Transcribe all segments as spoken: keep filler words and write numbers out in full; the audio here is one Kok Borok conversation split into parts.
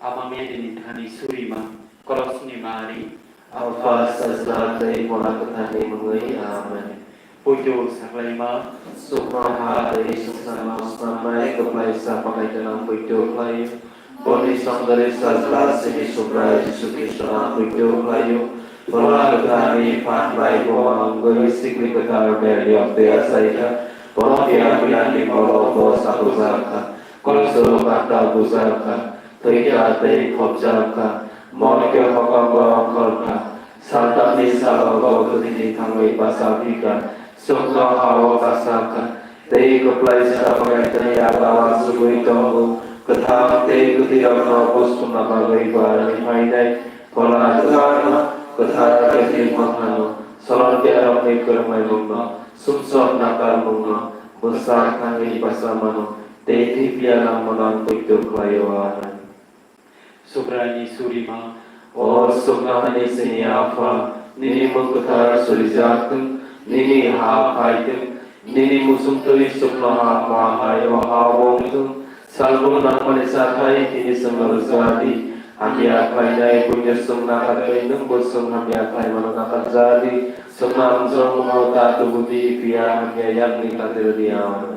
Ama Mary ni thani surima, Krosni Mari. Apha, Sajla tei Phola Kwtharni mungwi. Amen. Poito saklaima. Chukno ha tei swngcharno snamnai kwplaisa pakaitwno poito khlaio. Boni songdari Sajla chini Subrai Jisu Khristono poito khlaio. Phola Kwtharni phan bai bo wngwi sikli kwthar Mary yak tei achaikha. Pontius Pilatni borok bo sabujakha. Kroso kanta bujakha. Thwikha tei khopjakha, morke hokango ongkhorkha, saltamni salo bo kwthwini thangwi bachapikha, chukno ha-o kasakha, tei kwplaisa phainaitani yago uansugwi tongo, kwthang tei kwthwirokno buchumna bagwi bo aroni phainai, Phola Kwtharno, kwthar Catholic Mothano, Solomon Diarokni kwrwngnaimungno, sumsok nakarmungno, bwsa thangwi bachamano, tei thwi phiya nangmano ang poito khlaio. Amen. Subraini surima. O chuknohani chini Apha, nini mung kwthar surijak thung, nini ha phai thung, nini muchung twi chuknoha ma hai o ha-o wng thung. Salbrum nangmani chathai tini chwngno rwja di. Hamya khlainai buino chwng nakarwi nwngbo chwng hamya khlaimano nakarja di. Chwngno amjokmungo ta tubu di, phiya hamya yakni kate rw di. Amen.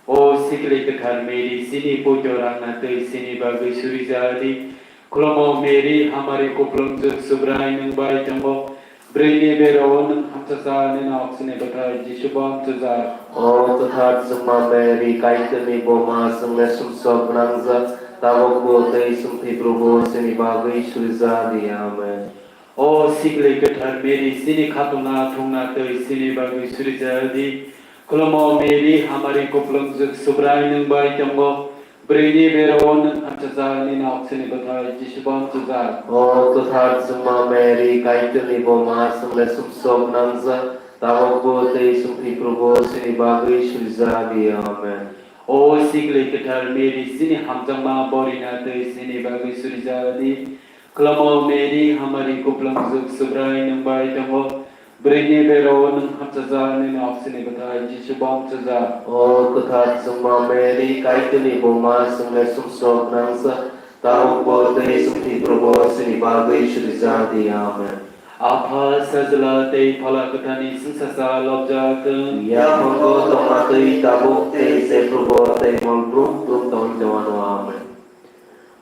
O sikli kwthar Mary, chini poito rangna twi chini bagwi surijak di. Khulumo Mary, hamari kuplungjwk, Subrai nwng bai tongo. Bwrwini bero-o nwng hamchajak, nini oksini bwthai Jisu bo hamchajak. O kwthar chwngma Mary, Kaitorni buma, chwngno sumsok gwnangjak, tabukbo tei chwng thwi phurubo chini bagwi surijak di. Amen. O sikli kwthar Mary, chini khatungna thungna twi chini bagwi surijak di. Khulumo Mary, hamari kuplungjwk, Subrai nwng bai tongo. Bwrwini bero-o nwng hamchajak, nini oksini bwthai Jisu bo hamchajak. O kwthar chwngma Mary, Kaitorni buma, chwngno sumsok gwnangjak, tabukbo tei chwng thwi phurubo chini bagwi surijak di. Amen. O sikli kwthar Mary, chini hamjakma borina twi chini bagwi surijak di. Khulumo Mary, hamari kuplungjwk, Subrai nwng bai tongo. Bwrwini bero-o nwng hamchajak, nini oksini bwthai Jisu bo hamchajak. O kwthar chwngma Mary, Kaitorni buma, chwngno sumsok gwnangjak, tabukbo tei chwng thwi phurubo chini bagwi surijak di. Amen. Apha, Sajla tei Phola Kwtharni chwngsacha lobjak thung. Yaphango tongma twi tabuk tei jephurubo tei mol brum brum tongwi tongmano. Amen.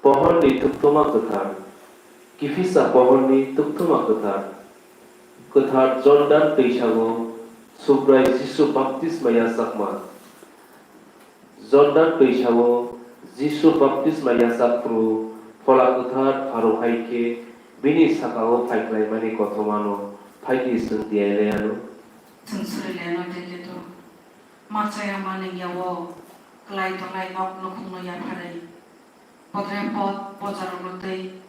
Pohorni Tukthoma Kwthar. Kiphilsa pohorni Tukthoma Kwthar. Kwthar Jordan twisao Subrai Jisu baptisma yachakma. Jordan twisao Jisu baptisma yachak phuru Phola Kwthar pharuk hai khe bini saka-o phai khlaimani kothomano phai di chwng tiyai lai anw. Chwng suri lai anw, Delhi to. Machaya manwng ya-o klai tongnai nok nukhungno yapharwi. Bodre pot, bojarokno tei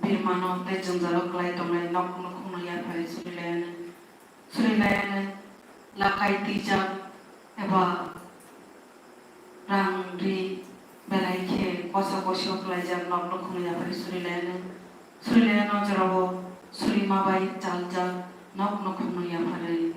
birmano tei jwngjalo klai tongnai nok nukhungno yapharwi suri lai anw. Suri lai anw, lakai twijak eba rang ri belai khe kosa kosio khlaijak nok nukhungno yapharwi suri lai anw. Suri lai anw jorao surima bai chaljak nok nukhungno yapharwi.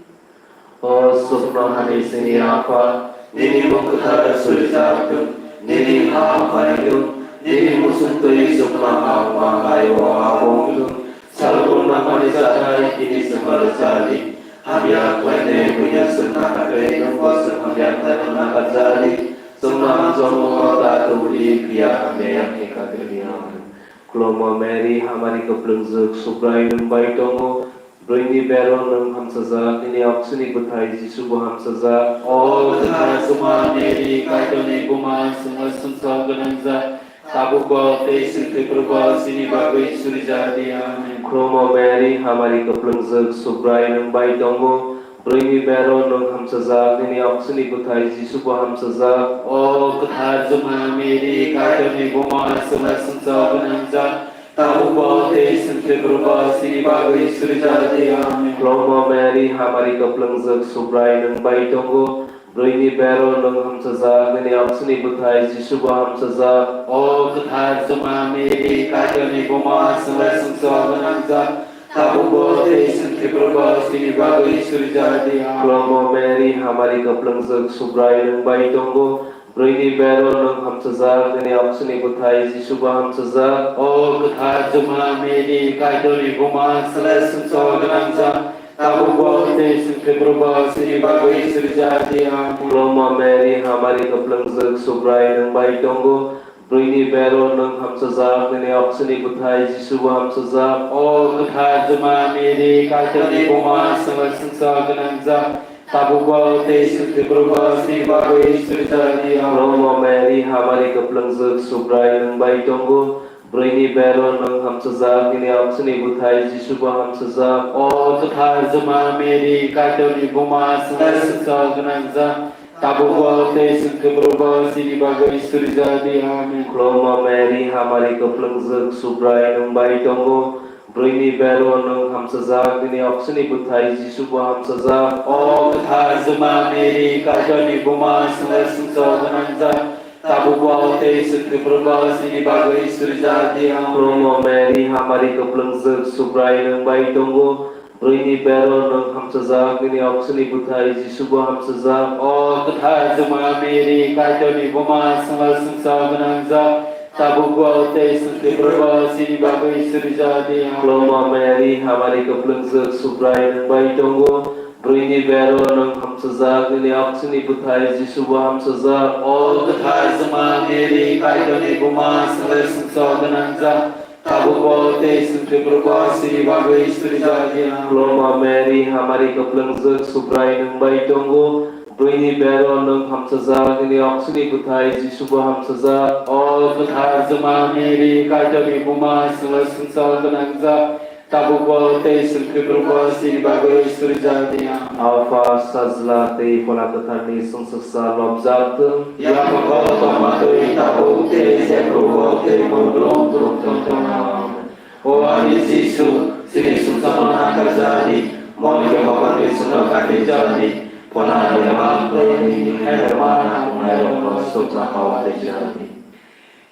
O chuknohani chini Apha, nini mung kwthar surijak thung, nini ha phai thung, nini muchung twi chuknoha ma hai o ha wng thung. Salbrum nangmani chathai tini chwngno rwja di. Hamya khlainai buino chwng nakarwi nwngbo chwng hamya khlaimano nakarja di. Chwngno amjokmungo ta tubu di, phiya hamya yakni kate rw di. Amen. Khulumo Mary, hamari kuplungjwk, Subrai nwng bai tongo. Bwrwini bero nwng hamchajak, nini oksini bwthai Jisu bo hamchajak. O kwthar chwngma Mary, Kaitorni buma, chwngno sumsok gwnangjak, tabukbo tei chwng thwi phurubo chini bagwi surijak di. Amen. Khulumo Mary, hamari kuplungjwk, Subrai nwng bai tongo. Bwrwini bero nwng hamchajak, nini oksini bwthai Jisu bo hamchajak. O kwthar chwngma Mary, Kaitorni buma, chwngno sumsok gwnangjak, tabukbo tei chwng thwi phurubo chini bagwi surijak di. Amen. Khulumo Mary, hamari kuplungjwk, Subrai nwng bai tongo. Bwrwini bero nwng hamchajak, nini oksini bwthai Jisu bo hamchajak. O kwthar chwngma Mary, Kaitorni buma, chwngno sumsok gwnangjak, tabukbo tei chwng thwi phurubo chini bagwi surijak di. Amen. Khulumo Mary, hamari kuplungjwk, Subrai nwng bai tongo. Bwrwini bero nwng hamchajak, nini oksini bwthai Jisu bo hamchajak. O kwthar Juma Mary, Kaitorni buma, swlai swngchar gwnang jak, tabukbo tei chwng thwiphrubo chini bagwi suri ja di. Amen. Khulumma Mary, hamari kwplwngjwk, Subrai nwng bai tongo. Bwrwini bero nwng hamchajak, nini oksini bwthai Jisu bo hamchajak. O kwthar Juma Mary, Kaitorni buma, swlai swngchar gwnang jak, tabukbo tei chwng thwiphrubo chini bagwi suri ja di. Amen. Khulumma Mary, hamari kwplwngjwk, Subrai nwng bai tongo. Bwrwini bero nwng hamchajak, nini oksini bwthai Jisu bo hamchajak. O kwthar Juma Mary, Kaitorni buma, swlai swngchar gwnang jak, tabukbo tei chwng thwiphrubo chini bagwi suri ja di. Amen. Khulumma Mary, hamari kwplwngjwk, Subrai nwng bai tongo. Bwrwini bero nwng hamchajak, nini oksini bwthai Jisu bo hamchajak. O kwthar Juma Mary, Kaitorni buma, swlai swngchar gwnang jak, tabukbo tei chwng thwiphrubo chini bagwi suri ja di. Amen. Khulumma Mary, hamari kwplwngjwk, Subrai nwng bai tongo. Bwrwini bero nwng hamchajak, nini oksini bwthai Jisu bo hamchajak. O kwthar Juma Mary, Kaitorni buma, swlai swngchar gwnang jak, tabukbo tei chwng thwiphrubo chini bagwi suri ja di. Amen. Khulumma Mary, hamari kwplwngjwk, Subrai nwng bai tongo. Bwrwini bero nwng hamchajak, nini oksini bwthai Jisu bo hamchajak. O kwthar Juma Mary, Kaitorni buma, swlai swngchar gwnang jak, tabukbo tei chwng thwiphrubo chini bagwi suri ja di. Amen. Khulumma Mary, hamari kwplwngjwk, Subrai nwng bai tongo. Bwrwini bero nwng hamchajak, nini oksini bwthai Jisu bo hamchajak. O kwthar Juma Mary, Kaitorni buma, swlai swngchar gwnang jak, tabukbo tei chwng thwiphrubo chini bagwi suri ja di. Amen. Apha, Sajla tei Phola Kwtharni chwngsaksa lobjak thung. Yaphango tongma twi tabuk tei jephrubo tei mungdrung tongthok. Amen. O ani Jisu, chini sumsokno nakarjadi, moni khe hokor ni sumno kathwijadi, pona ni bang tei nini khairokma nangkuknairokno sukna hao twijadi.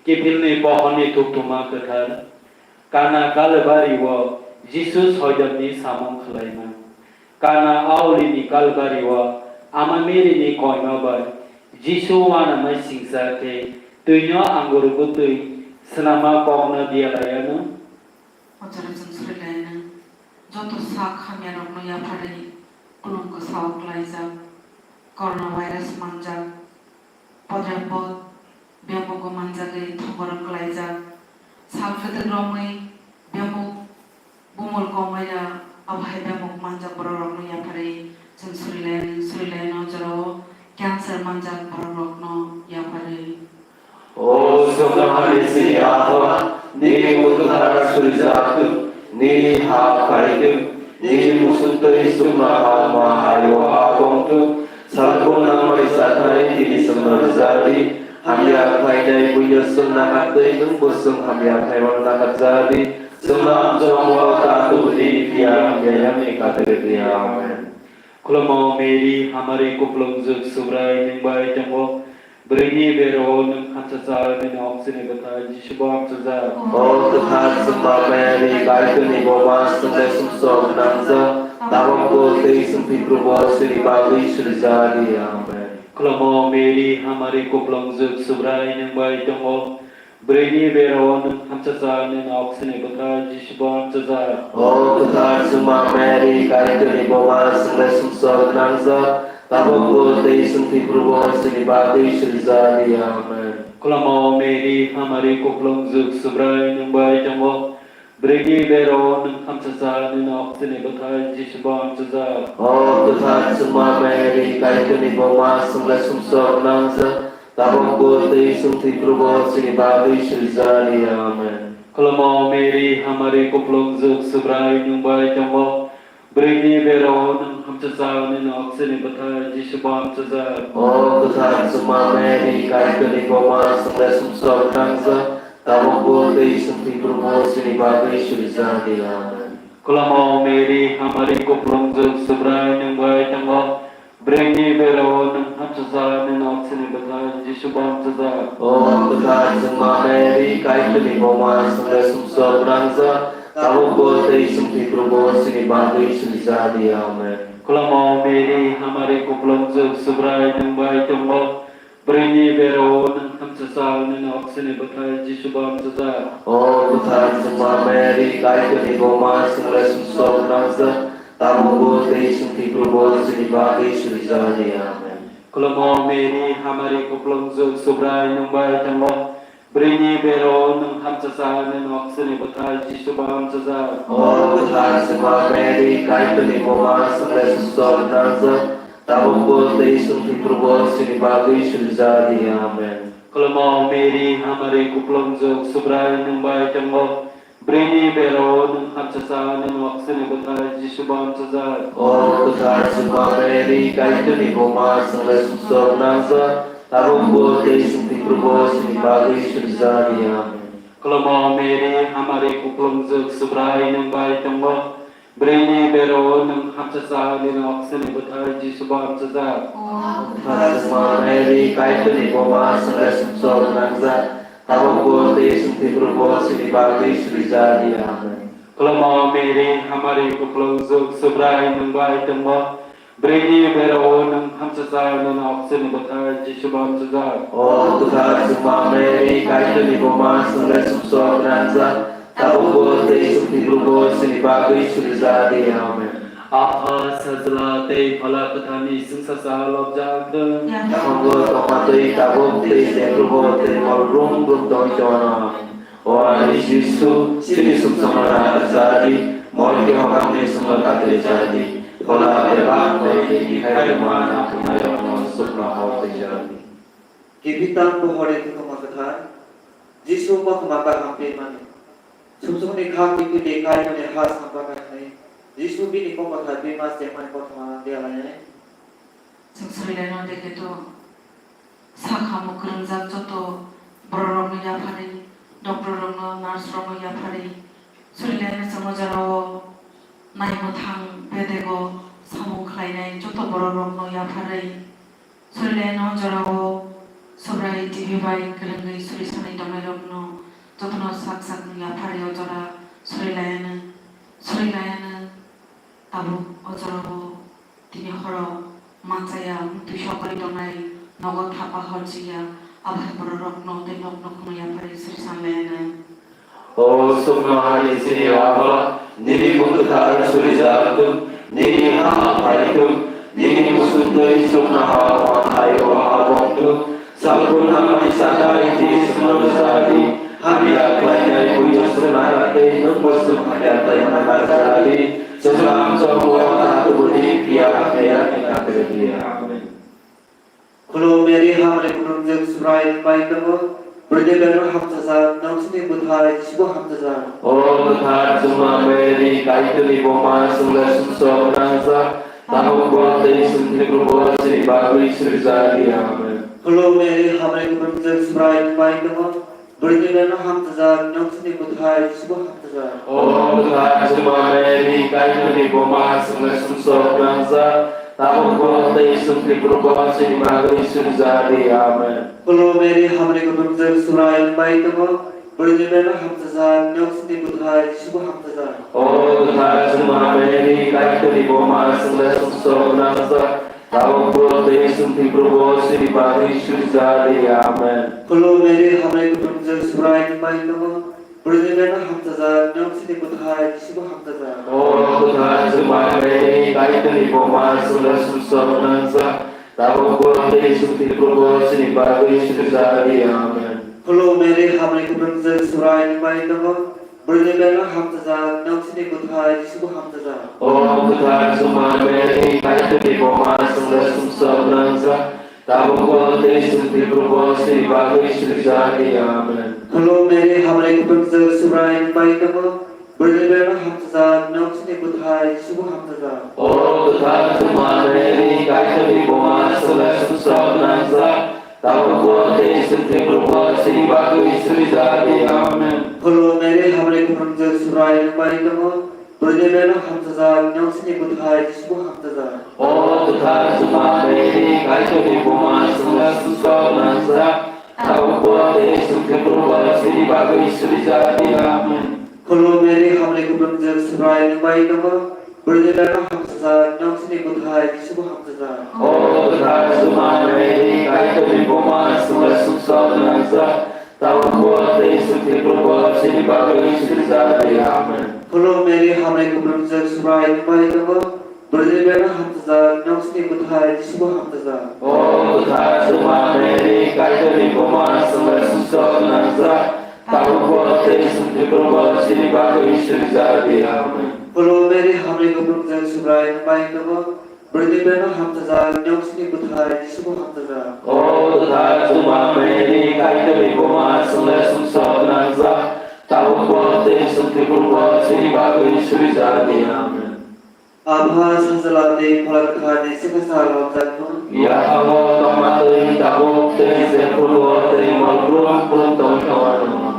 Kiphilni pohorni thukthuma kwthar. Kana Kalvari o Jisu soijakni samung khlaima. Kana aulini Kalvari o Ama Mary ni koima bai Jisu uanamai singcha khe twino angur bwtwi swnama kokno diya laiya no. O jora chwng suri laina joto sak hamya rokno yapharwi kulum kwsao klaijak, coronavirus manjak, podrapot bemuk o manjagwi thongorok klaijak, sal kwthwk romwi bemuk bumul kongmaya, abohai bemuk manjak borok rokno yapharwi chwng surilen surilen o jorao cancer manjak borok rokno yapharwi. O Sokramani sini Apha, nini mukhung thara surijak thung, nini ha phaitwng, nini muchung twi chukma ha ma haio ha kong thung, salbung nangmani sathai tini chwngno rwjak di, hamya khlainai buino chwng nahartwi nwngbo chwng hamya khlaimano naharjak di, chwngno amchongo ta tubu di, phiya hamya yangni kha twi rw di. Amen. Khulumao Mary, hamari kuplungjwk Subrai nwng bai tongo. Bwrwini bero nwng hamchajak, nini oksini bwthai Jisu bo hamchajak. O kwthar chwngma Mary, Kaitorni buma, chwngno sumsok gwnangjak, tabukbo tei chwng thwiphurubo chini bagwi surijak di. Amen. Khulumao Mary, hamari kuplungjwk Subrai nwng bai tongo. Bwrwini bero nwng hamchajak, nini oksini bwthai Jisu bo hamchajak. O kwthar chwngma Mary, Kaitorni buma, chwngno sumsok gwnangjak, tabukbo tei chwng thwiphurubo chini bagwi surijak di. Amen. Khulumao Mary, hamari kuplungjwk Subrai nwng bai tongo. Bwrwini bero nwng hamchajak, nini oksini bwthai Jisu bo hamchajak. O kwthar chwngma Mary, Kaitorni buma, chwngno sumsok gwnangjak, tabukbo tei chwng thwiphurubo chini bagwi surijak di. Amen. Khulumao Mary, hamari kuplungjwk Subrai nwng bai tongo. Bwrwini bero nwng hamchajak, nini oksini bwthai Jisu bo hamchajak. O kwthar chwngma Mary, Kaitorni buma, chwngno sumsok gwnangjak, tabukbo tei chwng thwiphurubo chini bagwi surijak di. Amen. Khulumao Mary, hamari kuplungjwk Subrai nwng bai tongo. Bwrwini bero nwng hamchajak, nini oksini bwthai Jisu bo hamchajak. O kwthar chwngma Mary, Kaitorni buma, chwngno sumsok gwnangjak, tabukbo tei chwng thwiphurubo chini bagwi surijak di. Amen. Khulumao Mary, hamari kuplungjwk Subrai nwng bai tongo. Bwrwini berao nwng hamchasa, nini oksini bwthai Jisu bo hamchajak. O kwthar Juma Mary, Kaitorni buma, chwngno sumsok nangjak, tabukbo tei chwng thwiphrubo chini bagwi surijak di. Amen. Khulumo Mary, hamari kuplungjwk, Subrai nwng bai tongo. Bwrwini berao nwng hamchasa, nini oksini bwthai Jisu bo hamchajak. O kwthar Juma Mary, Kaitorni buma, chwngno sumsok nangjak, tabukbo tei chwng thwiphrubo chini bagwi surijak di. Amen. Khulumo Mary, hamari kuplungjwk, Subrai nwng bai tongo. Bwrwini berao nwng hamchasa, nini oksini bwthai Jisu bo hamchajak. O kwthar Juma Mary, Kaitorni buma, chwngno sumsok nangjak, tabukbo tei chwng thwiphrubo chini bagwi surijak di. Amen. Khulumo Mary, hamari kuplungjwk, Subrai nwng bai tongo. Bwrwini berao nwng hamchasa, nini oksini bwthai Jisu bo hamchajak. O kwthar Juma Mary, Kaitorni buma, chwngno sumsok nangjak, tabukbo tei chwng thwiphrubo chini bagwi surijak di. Amen. Khulumo Mary, hamari kuplungjwk, Subrai nwng bai tongo. Bwrwini berao nwng hamchasa, nini oksini bwthai Jisu bo hamchajak. O kwthar Juma Mary, Kaitorni buma, chwngno sumsok nangjak, tabukbo tei chwng thwiphrubo chini bagwi surijak di. Amen. Apha, Sajla tei Phola Kwtharni chwngsacha lobjak di. Yaphango tongma twi tabuk tei jephrubo tei mol brum brum tongwi tongo. O ani Jisu, chini sumsokno naharjak di, mol khe hokhamni sumsok katrwi jak di, phola bebak tei nini khairokma naphungnai rokno sukno hor twijak di. Kibitam pohori tongma kwthar, Jisu kothoma kaham pemani. Sumsokni kha kiphilwi Kaitorni ha sampha kainai, Jisu bini kok kwthar pima chengmani kothoma diyalainai. Chwng surilaino dekhe to. Sakha mwkhwrwngjak joto bororokno yapharwi, doctorrokno, nurserokno yapharwi, surilaino chwng o jorao naimwthang bedego samung khlainai joto bororokno yapharwi, surilaino jorao Subrai T V bai kwrwngwi suri sanwi tongnairokno jotono sak sakno yapharwi o jora surilaino, surilaino. Tabuk o jorao tini horo manchaya, mwtwi sokori tongnai, nogo thapa hor chaya, abo hai bororokno tei nokno khwnwi yapharwi suri sanlainai. O sukno hani chini Apha, nini mung kwthar surijak thung, nini ha phai thung, nini muchungtwi sukno ha o hai o ha bong thung. Salbrum hamani sakha rikti swnamjadi, hamya khlainai buino swnamjadi, nwngbo chwng hamya khlaina naharjadi, chwngno amchokmung o ta tubudi, phiya hamya ni katrwi di. Amen. Khulumo Mary, hamari kuplungjwk, Subrai nwng bai tongo, bwrwini berno hamchajak, nwng chini bwthai Jisu bo hamchajak. O kwthar Juma Mary, Kaitorni buma, chwngno sumsok nangjak, tabukbo tei chwng thwiphrubo chini bagwi surijak di. Amen. Khulumo Mary, hamari kuplungjwk, Subrai nwng bai tongo, bwrwini berno hamchajak, nwng chini bwthai Jisu bo hamchajak. O kwthar Juma Mary, Kaitorni buma, chwngno sumsok nangjak, tabukbo tei chwng thwiphrubo chini bagwi surijak di. Amen. Khulumo Mary, hamari kuplungjwk, Subrai nwng bai tongo, bwrwini berno hamchajak, nwng chini bwthai Jisu bo hamchajak. O kwthar Juma Mary, Kaitorni buma, chwngno sumsok nangjak, tabukbo tei chwng thwiphrubo chini bagwi surijak di. Amen. Khulumo Mary, hamari kuplungjwk, Subrai nwng bai tongo, bwrwini berno hamchajak, nwng chini bwthai Jisu bo hamchajak. O kwthar Juma Mary, Kaitorni buma, chwngno sumsok nangjak, tabukbo tei chwng thwiphrubo chini bagwi surijak di. Amen. Khulumo Mary, hamari kuplungjwk, Subrai nwng bai tongo, bwrwini berno hamchajak, nwng chini bwthai Jisu bo hamchajak. O kwthar Juma Mary, Kaitorni buma, chwngno sumsok nangjak, tabukbo tei chwng thwiphrubo chini bagwi surijak di. Amen. Khulumo Mary, hamari kuplungjwk, Subrai nwng bai tongo, bwrwini berno hamchajak, nwng chini bwthai Jisu bo hamchajak. O kwthar Juma Mary, Kaitorni buma, chwngno sumsok nangjak, tabukbo tei chwng thwiphrubo chini bagwi surijak di. Amen. Khulumo Mary, hamari kuplungjwk, Subrai nwng bai tongo, bwrwini berno hamchajak, nwng chini bwthai Jisu bo hamchajak. O kwthar Juma Mary, Kaitorni buma, chwngno sumsok nangjak, tabukbo tei chwng thwiphrubo chini bagwi surijak di. Amen. Khulumo Mary, hamari kuplungjwk, Subrai nwng bai tongo, bwrwini berno hamchajak, nwng chini bwthai Jisu bo hamchajak. O kwthar Juma Mary, Kaitorni buma, chwngno sumsok gwnangjak, tabukbo tei chwng thwiphrubo chini bagwi suri ja di. Amen. Khulum Mary, hamari kwplwngjak, Subrai nwng bai tongo, bwrwini bero hamchajak, nokni bwthai Jisubo hamchajak. O kwthar Juma Mary, Kaitorni buma, chwngno sumsok gwnangjak, tabukbo tei chwng thwiphrubo chini bagwi suri ja di. Amen. Khulum Mary, hamari kwplwngjak, Subrai nwng bai tongo, bwrwini bero hamchajak, nokni bwthai Jisubo hamchajak. O kwthar Juma Mary, Kaitorni buma, chwngno sumsok gwnangjak, tabukbo tei chwng thwiphrubo chini bagwi suri ja di. Amen. Apha Sajla tei Phola Kwtharni chikasa lobjakma. Yaphango tongma twi tabuk tei jephrubo tei mol brum brum tongwi tongwano.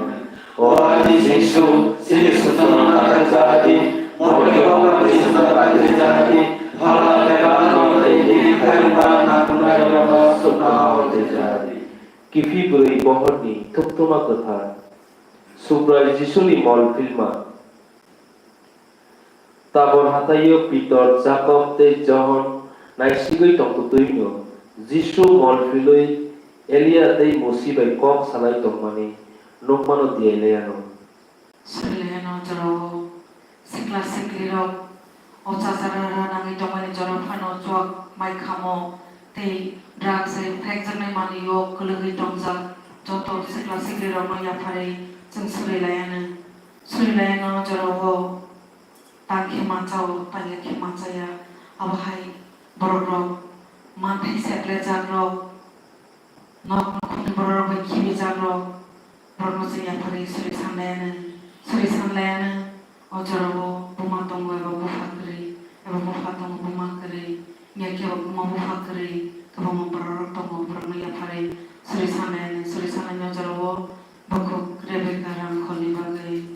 O ani Jisu, chini suchungno nakarjadi, morke bokongni sundor baithrijadi, phala bebakno tei bini khairokma nangkuknairokno sukno hor twijadi. Kiphilwi bohrokni thukthuma kwthar. Subrai Jisuni mol philma. Tabor hathaio Pitor, Jakob tei Johon naisigwi tongtwtwino Jisu mol philwi Elia tei Mosi bai kok salai tongmani nukmano diailaiano. Surilaino jorao sikla siklirok o chachara ra nangwi tongmani jora phano chuak mai khamo tei drugs hai phekjaknai manwio kwlwgwi tongjak joto sikla siklirokno yapharwi chwng surilaiano. Surilaino jorao tang khe manchao, tang ya khe manchaya. Abo hai borokrok manthai seplejak rok, nok nukhungni borokrok bai khibijak rok, borokno chwng yapharwi suri sanlaiano, suri sanlaiano. O jorao buma tongo eba bupha kwrwi, eba bupha tongo buma kwrwi, ya khe eba buma bupha kwrwi, kwbangma borokrok tongo, borokno yapharwi suri sanlaiano, suri sanlaino jorao. Bukhuk Rebeka rangkholni bagwi.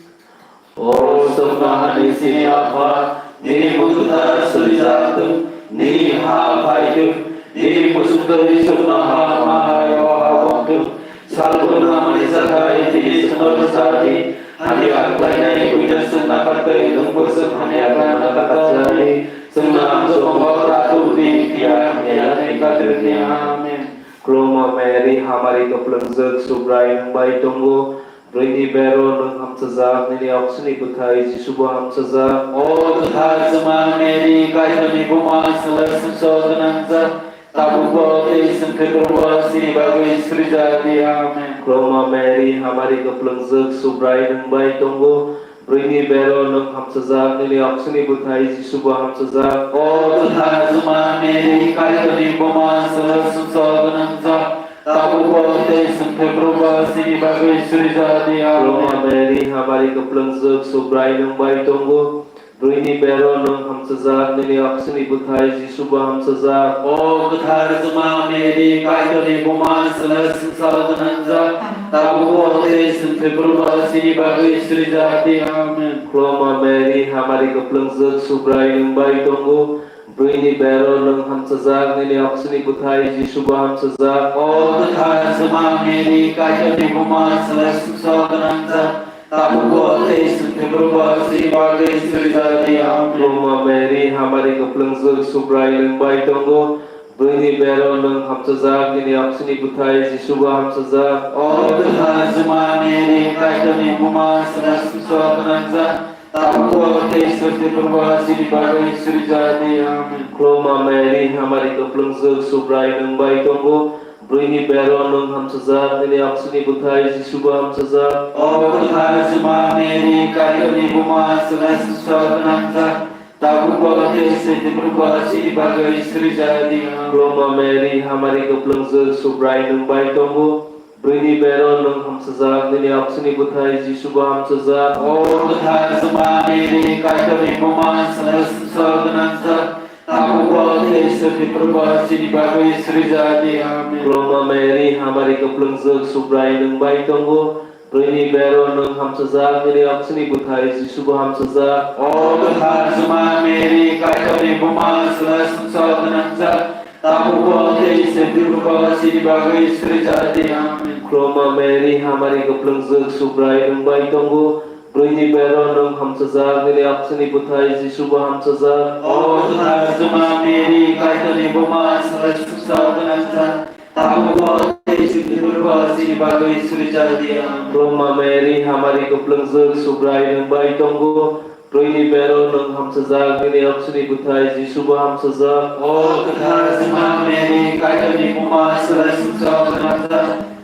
O swkno hani chini Apha, nini mung kwthar surijak thung, nini ha phai thung, nini muchungtwi swkno ha ma hai o ha wng thung. Salbrum hamani jagai tini chwngno rwchadi, hamya khlainai buino chwng nakartwi, nwngbo chwng hamya khlaina nakarjadi. Chwngno ang jomo ta tubudi, phiya hamya yakni Kaitorni. Amen. Khulumma Mary, hamari kwplwngjak, Subrai nwng bai tongo, bwrwini bero nwng hamchajak, nini oksini bwthai Jisubo hamchajak. O kwthar Juma Mary, Kaitorni buma, chwngno sumsok gwnangjak, tabukbo tei chwng thwiphrubo chini bagwi surijak di. Amen. Khulumma Mary, hamari kwplwngjak, Subrai nwng bai tongo, bwrwini bero nwng hamchajak, nini oksini bwthai Jisubo hamchajak. O kwthar Juma Mary, Kaitorni buma, chwngno sumsok gwnangjak, tabukbo tei chwng thwiphrubo chini bagwi surijak di. Amen. Khulumma Mary, hamari kwplwngjak, Subrai nwng bai tongo, bwrwini bero nwng hamchajak, nini oksini bwthai Jisubo hamchajak. O kwthar Juma Mary, Kaitorni buma, chwngno sumsok gwnangjak, tabukbo tei chwng thwiphrubo chini bagwi surijak di. Amen. Khulumma Mary, hamari kwplwngjak, Subrai nwng bai tongo, bwrwini bero nwng hamchajak, nini oksini bwthai Jisubo hamchajak. O kwthar Juma Mary, Kaitorni buma, chwngno sumsok gwnangjak, tabukbo tei chwng thwiphrubo chini bagwi surijak di. Amen. Khulumma Mary, hamari kwplwngjak, Subrai nwng bai tongo, bwrwini bero nwng hamchajak, nini oksini bwthai Jisubo hamchajak. O kwthar Juma Mary, Kaitorni buma, chwngno sumsok gwnangjak, tabukbo tei chwng thwiphrubo chini bagwi surijak di. Amen. Khulumma Mary, hamari kwplwngjak, Subrai nwng bai tongo, bwrwini bero nwng hamchajak, nini oksini bwthai Jisubo hamchajak. O kwthar Juma Mary, Kaitorni buma, chwngno sumsok gwnangjak, tabukbo tei chwng thwiphrubo chini bagwi surijak di. Amen. Khulumma Mary, hamari kwplwngjak, Subrai nwng bai tongo, bwrwini bero nwng hamchajak, nini oksini bwthai Jisubo hamchajak. O kwthar Juma Mary, Kaitorni buma, chwngno sumsok gwnangjak, tabukbo tei chwng thwiphrubo chini bagwi surijak di. Amen. Khulumma Mary, hamari kwplwngjak, Subrai nwng bai tongo, bwrwini bero nwng hamchajak, nini oksini bwthai Jisubo hamchajak. O kwthar Juma Mary, Kaitorni buma, chwngno sumsok gwnangjak, tabukbo tei chwng thwiphrubo chini bagwi surijak di. Amen. Khulumma Mary, hamari kwplwngjak, Subrai nwng bai tongo, Bwrwini bero nwng hamchajak, nini oksini bwthai Jisu bo hamchajak. O kwthar Juma Mary, Kaitorni buma, swngcharni sumsok gwnang sa, tabuk bo tei chini bagwi suri ja di. Amen. Khulumma Mary, hamari kwplwngjwk, Subrai nwng bai tongo. Bwrwini bero nwng hamchajak, nini oksini bwthai Jisu bo hamchajak. O kwthar Juma Mary, Kaitorni buma, swngcharni sumsok gwnang sa,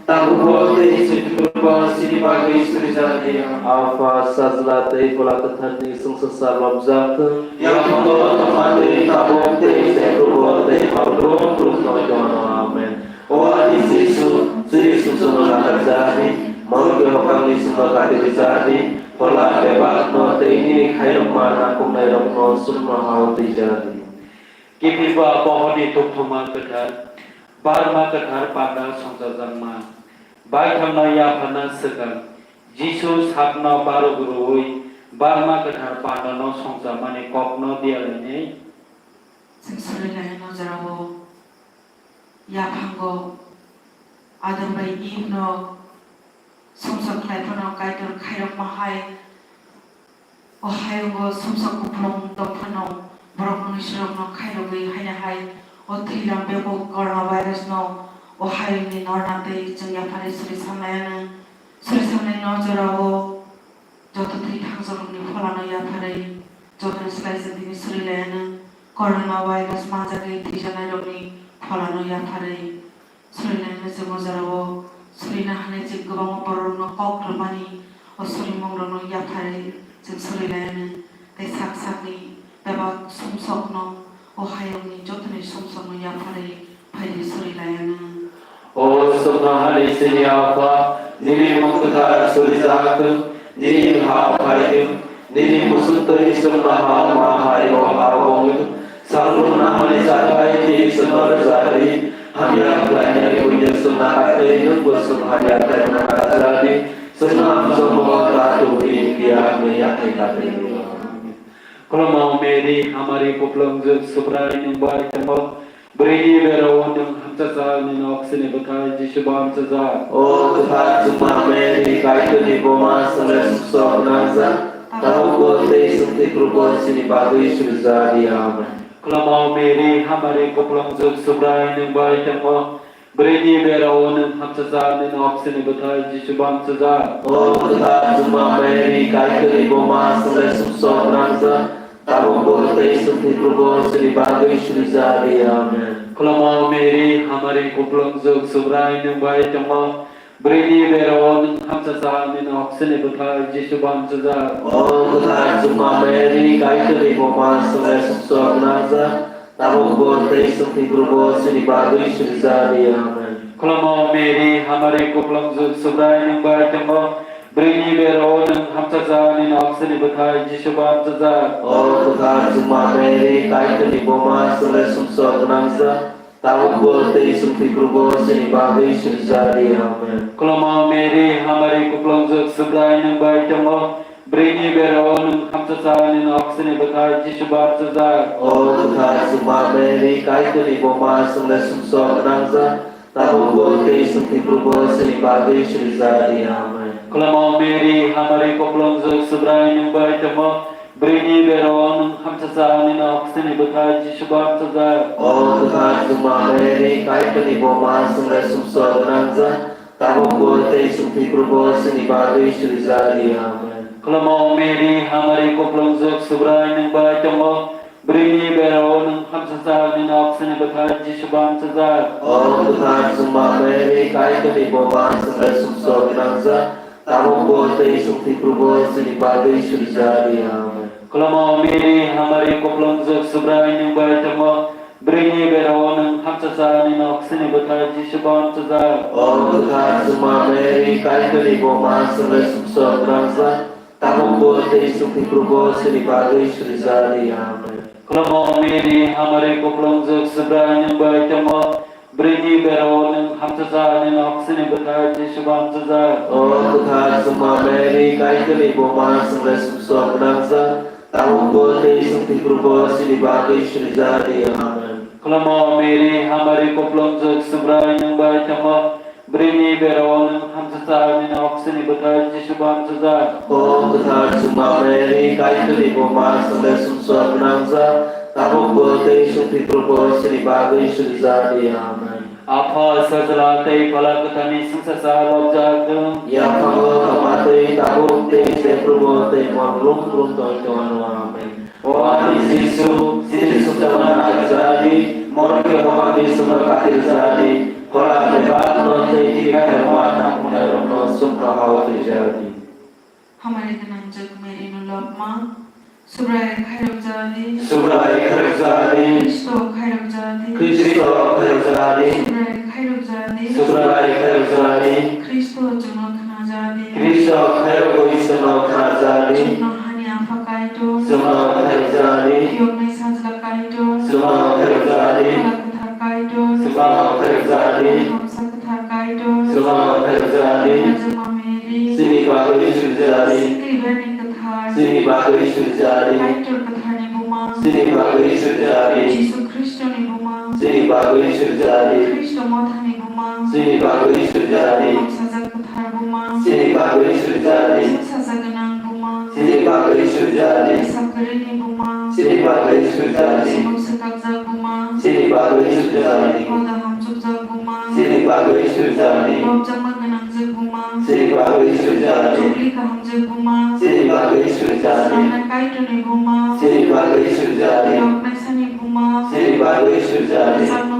tabuk bo tei chini bagwi suri ja di. Apha, Sajla tei Phola Kwtharni chwngsacha lobjak thung. Yaphang tongma tei tabuk tei jephru tei phalrok rok no jono. Amen. O ani Jisu, chini sumsokno nakarjadi, morokni hokangni sumno kati rwjadi, phola bebakno tei nini khairokma nangkuknairokno sumno hao twijadi. Kiphilba pohorni tubthoma kwthar, barma kwthar panda songchajakma, baithangno yapharna swkang, Jisu sakno barok rwui barma kwthar pandano songchamani kokno diya lainai. Chwng suri lainai o jorao. Yaphango Adam bai Eve no sumsok khlai phano Kaitor khairokma hai, o hayungo sumsok kupulung tong phano borok mwnwisirokno khairogwi haino hai o thwilam bebuk coronavirus no o hayungni norna tei chwng yapharwi suri samlaianw. Suri samlaino jorao. Joto thwi thangsakrokni pholano yapharwi, joto slai chwng tini suri laianw, coronavirus manjagwi thwijanairokni pholano yapharwi suri laianw. Chwng o jorao surina hwnwi chwng kwbangma bororokno kok rwmani o surimungrokno yapharwi chwng suri laianw, tei sak sakni bebak sumsokno o hayungni jotoni sumsokno yapharwi phaidi suri laianw. O sumno hani chini Apha, nini mung kwthar suri jak thung, nini ha phai thung, nini muchung twi chwngno ha ma hai o ha o wng thung. Samung nangmani chathai twi chwngno rwja di, hamya khlainai buino chwngno nakarwi nwngbo chwng hamya khlaina nakarja di. Chwngno hamjakmano ta tubu di, phiya hwnwi yathai ta twi. Khulumma Mary, hamari kuplung jwk Subrai nwng bai tongo. Bwrwini bero o nwng hamchajak, nini oksini bwthai Jisu bo hamchajak. O kwthar Juma Mary, Kaitorni buma, chwngno sumsok gwnangjak, tabukbo tei chwng thwiphrubo chini bagwi suri ja di. Amen. Khulumma Mary, hamari kuplung jwk Subrai nwng bai tongo. Bwrwini bero o nwng hamchajak, nini oksini bwthai Jisu bo hamchajak. O kwthar Juma Mary, Kaitorni buma, chwngno sumsok gwnangjak, tabukbo tei chwng thwiphrubo chini bagwi suri ja di. Amen. Khulumma Mary, hamari kuplung jwk Subrai nwng bai tongo. Bwrwini bero o nwng hamchajak, nini oksini bwthai Jisu bo hamchajak. O kwthar Juma Mary, Kaitorni buma, chwngno sumsok gwnangjak, tabukbo tei chwng thwiphrubo chini bagwi suri ja di. Amen. Khulumma Mary, hamari kuplung jwk Subrai nwng bai tongo. Bwrwini bero o nwng hamchajak, nini oksini bwthai Jisu bo hamchajak. O kwthar Juma Mary, Kaitorni buma, chwngno sumsok gwnangjak, tabukbo tei chwng thwiphrubo chini bagwi suri ja di. Amen. Khulumma Mary, hamari kuplung jwk Subrai nwng bai tongo. Bwrwini bero o nwng hamchajak, nini oksini bwthai Jisu bo hamchajak. O kwthar Juma Mary, Kaitorni buma, chwngno sumsok gwnangjak, tabukbo tei chwng thwiphrubo chini bagwi suri ja di. Amen. Khulumma Mary, hamari kuplung jwk Subrai nwng bai tongo. Bwrwini bero o nwng hamchajak, nini oksini bwthai Jisu bo hamchajak. O kwthar Juma Mary, Kaitorni buma, chwngno sumsok gwnangjak, tabukbo tei chwng thwiphrubo chini bagwi suri ja di. Amen. Khulumma Mary, hamari kuplung jwk Subrai nwng bai tongo. Bwrwini bero o nwng hamchajak, nini oksini bwthai Jisu bo hamchajak. O kwthar Juma Mary, Kaitorni buma, chwngno sumsok gwnangjak, tabukbo tei chwng thwiphrubo chini bagwi suri ja di. Amen. Khulumma Mary, hamari kuplung jwk Subrai nwng bai tongo. Bwrwini bero o nwng hamchajak, nini oksini bwthai Jisu bo hamchajak. O kwthar Juma Mary, Kaitorni buma, chwngno sumsok gwnangjak, tabukbo tei chwng thwiphrubo chini bagwi suri ja di. Amen. Khulumma Mary, hamari kuplung jwk Subrai nwng bai tongo. Bwrwini bero o nwng hamchajak, nini oksini bwthai Jisu bo hamchajak. O kwthar Juma Mary, Kaitorni buma, chwngno sumsok gwnangjak, tabukbo tei chwng thwiphrubo chini bagwi suri ja di. Amen. Khulumma Mary, hamari kuplung jwk Subrai nwng bai tongo. Bwrwini bero o nwng hamchajak, nini oksini Bwthar Jisu bo amchajak. O kwthar Chwngma Mary, Kaitorni buma, chwngno sumsok gwnangjak, tabukbo tei chwng thwiphurubo chini bagwi surijakdi. Amen. Apha, Sajla tei Phola Kwtharni chwngsacha lobjak thung. Yaphango tongma twi tabuk tei jephrubo tei mol brum brum tongwi tongwano. Amen. O ani Jisu, chini sumsokno nakarjadi, morokni bopang bisingno katirjadi, phola bebakno tei twi khairokma tangmungnairokno chwngno hao twijadi. Hamari gwnangjak Mary no lobma, Subrai khairokjadi. Subrai khairokjadi. Khristo khairokjadi. Khristo khairokjadi. Subrai khairokjadi. Subrai khairokjadi. Khristo chwngno khnajadi. Khristo khairokwi chwngno khnajadi. Chwngno hani Apha Kaitor. Chwngno khairokjadi. Phiyoknai Sajla Kaitor. Chwngno khairokjadi. Phola Kwthar Kaitor. Chwngno khairokjadi. Thamsa Kwthar Kaitor. Chwngno khairokjadi. Rajama Mary. Chini bagwi surijakdi. Sikli Berni Kwthar. Chini bagwi surijakdi. Kaitor Kwtharni buma. Chini bagwi surijakdi. Jisu Khristoni buma. Chini bagwi surijakdi. Khristo mothani buma. Chini bagwi surijakdi. Thamsajak Kwthar buma. Chini bagwi surijakdi. Chwngsacha gwnang buma. Chini bagwi surijakdi. Bwsa kwrwini buma. Chini bagwi surijakdi. Sumuk swkakjak buma. Chini bagwi surijakdi. Hoda hamjwkjak buma. Chini bagwi surijakdi. Lobjakma gwnangjak buma. Chini bagwi surijakdi. Chukli kahamjak buma. Chini bagwi surijakdi. Sangnai Kaitorni buma. Chini bagwi surijakdi. Yoknaisani buma. Chini bagwi surijakdi. Sakno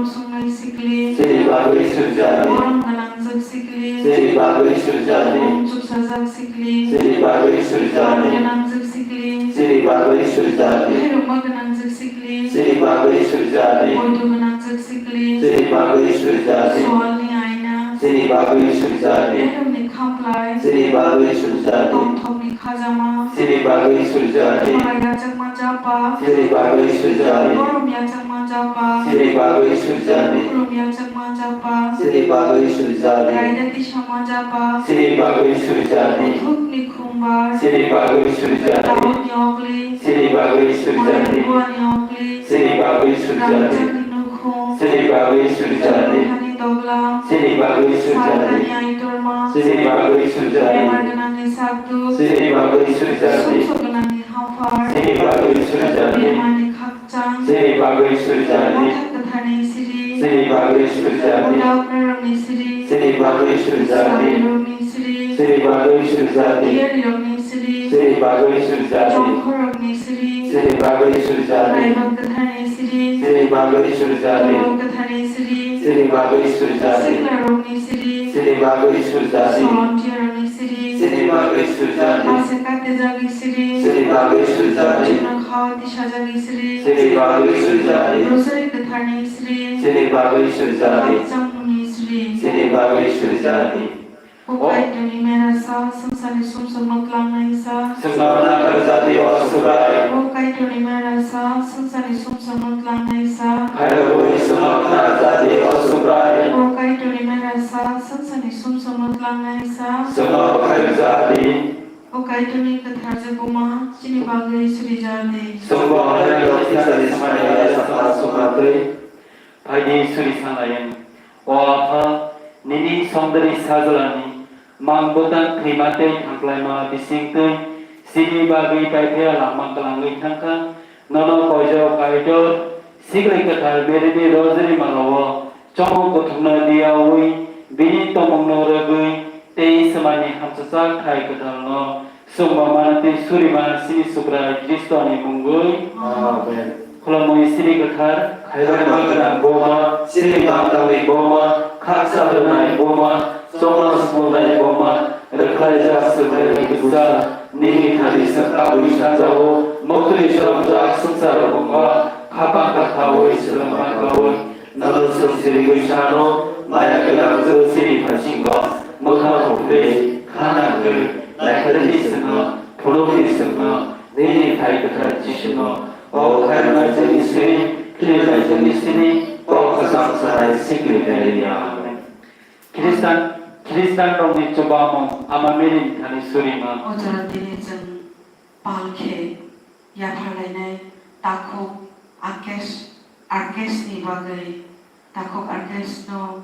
Chini bagwi surijakdi. Borom gwnangjak sikli. Chini bagwi surijakdi. Bumchuk sajak sikli. Chini bagwi surijakdi. Gwnangjak sikli. Chini bagwi surijakdi. Khairokma gwnangjak sikli. Chini bagwi surijakdi. Poito gwnangjak sikli. Chini bagwi surijakdi. Swalni aina. Chini bagwi surijakdi. Khairokni khamplai. Chini bagwi surijakdi. Tongthokni khajama. Chini bagwi surijakdi. Khorang yachakma japa. Chini bagwi surijakdi. Borom yachakma japa. Chini bagwi surijakdi. Khulum yachakma japa. Chini bagwi surijakdi. Raida tisama japa. Chini bagwi surijakdi. Kuthukni khumbar. Chini bagwi surijakdi. Daudni ogli. Chini bagwi surijakdi. Moyang buani ogli. Chini bagwi surijakdi. Rangchakni nukhung. Chini bagwi surijakdi. Hani doglam. Chini bagwi surijakdi. Salkani aitorma. Chini bagwi surijakdi. Bemar gwnangni sakduk. Chini bagwi surijakdi. Sumsok gwnangni haphar. Chini bagwi surijakdi. Bemani khakchang. Chini bagwi surijakdi. Mothai kwtharni siri. Chini bagwi surijakdi. Uda uprarokni siri. Chini bagwi surijakdi. Sarirokni siri. Chini bagwi surijakdi. Diyarirokni siri. Chini bagwi surijakdi. Chongkhorokni siri. Chini bagwi surijakdi. Laibak kwtharni siri. Chini bagwi surijakdi. Borok kwtharni siri. Chini bagwi surijakdi. Siklarokni siri. Chini bagwi surijakdi. Solontiyarokni siri. Chini bagwi surijakdi. Mase katijagwi siri. Chini bagwi surijakdi. Chwngno khao tisajagwi siri. Chini bagwi surijakdi. Rosari kwtharni siri. Chini bagwi surijakdi. Bakchangmungni siri. Chini bagwi surijakdi. O Kaitorni merasa, swngcharni sumsokno tlangnai sa. Chwngno nakarjadi, o Subrai. O Kaitorni merasa, swngcharni sumsokno tlangnai sa. Khairogwi chwngno khnajadi, o Subrai. O Kaitorni merasa, swngcharni sumsokno tlangnai sa. Chwngno khairjadi. O Kaitorni kwthar je buma, chini bagwi surijadi. Chwngbo hwnwi rok thisani swmai ya sakha sukha twi. Phaidi suri sanlayan. O Apha, nini songdari sajlani mang bwtang thwima tei thangklaima bisingtwi chini bagwi paiphiya lama kwlangwi thangkha. Nono koijao Kaitor, sikri kwthar Maryni rosary malao chongmung kuthukno diyaui bini tongmungno rwgwi tei swmani hamchajak thai kwtalno Chwngma manwi tei surima chini Subrai Khristoni mungwi. Amen. Khulumui chini kwthar. Khairokma gwnang buma, chini bangtangni buma, khaksa rwnai buma, chongma sumungnai buma, rwkhlaijak swknairokni bwsa, nini thani chwng kabui sanjao, muktwi chwrapjak swngcharo buma, khapang kathaui swrwngma kaui, Nono chwng sirigwi sano, maya gwnang chwng siri phasingo, mwkhang hukri, khana hwnkhe, naikharwi chwngno, phunukni chwngno, nini thai kwthar Jisuno, o khairoknai chwngni siri, khilirnai chwngni siri, kok kwcham sanai sikli Mary ya. Amen. Khristan, Khristanrokni chubamung Ama Mary ni thani surima. O jora tini chwng pal khe yapharlainai takhuk Arkes, Arkesni bagwi, takhuk Arkesno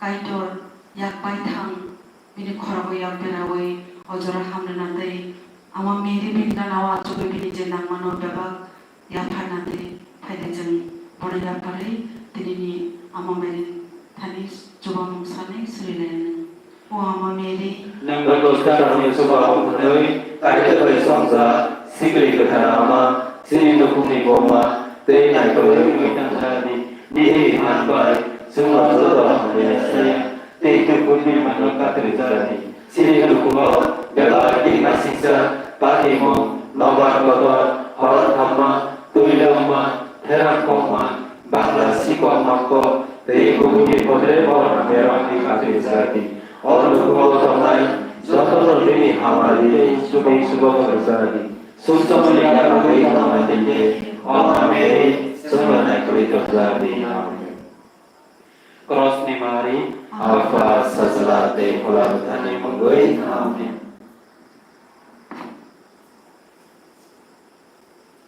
Kaitor yak baithang Bini khorogo yak berawi o jora hamrwna tei Ama Mary bini gana o achugwi bini je nangmano bebak yapharna tei phaidi chwng bono yapharwi tinini Ama Mary thani chubamung sanwi surilainw. O Ama Mary, nwng Kwthar Phaini chubamu hwnwi Kaitor bai chongjak, sikri kwthar Ama, chini nukhungni buma tei naikolwi wngwi thangjadi. Nini phan bai chwngno joto hamya saya tei dukhu bini mano katri jagadi. Chini nukhungo belai khe naisingsa, patimung, nobar kotor, hor hamma, twi longma, theram kokma, bangla sikok mangkok tei kubuni bodre borok berokni katri jagadi. O nukhungo tongnai jotono nini hamari tei chubui chubamu rwjagadi. Sumsokni yakung twi tongma tei khe, o Ama Mary chwngno naikolwi tongjakdi. Amen. Krosni Mari, Apha, Sajla tei Phola Bwthani mungwi. Amen.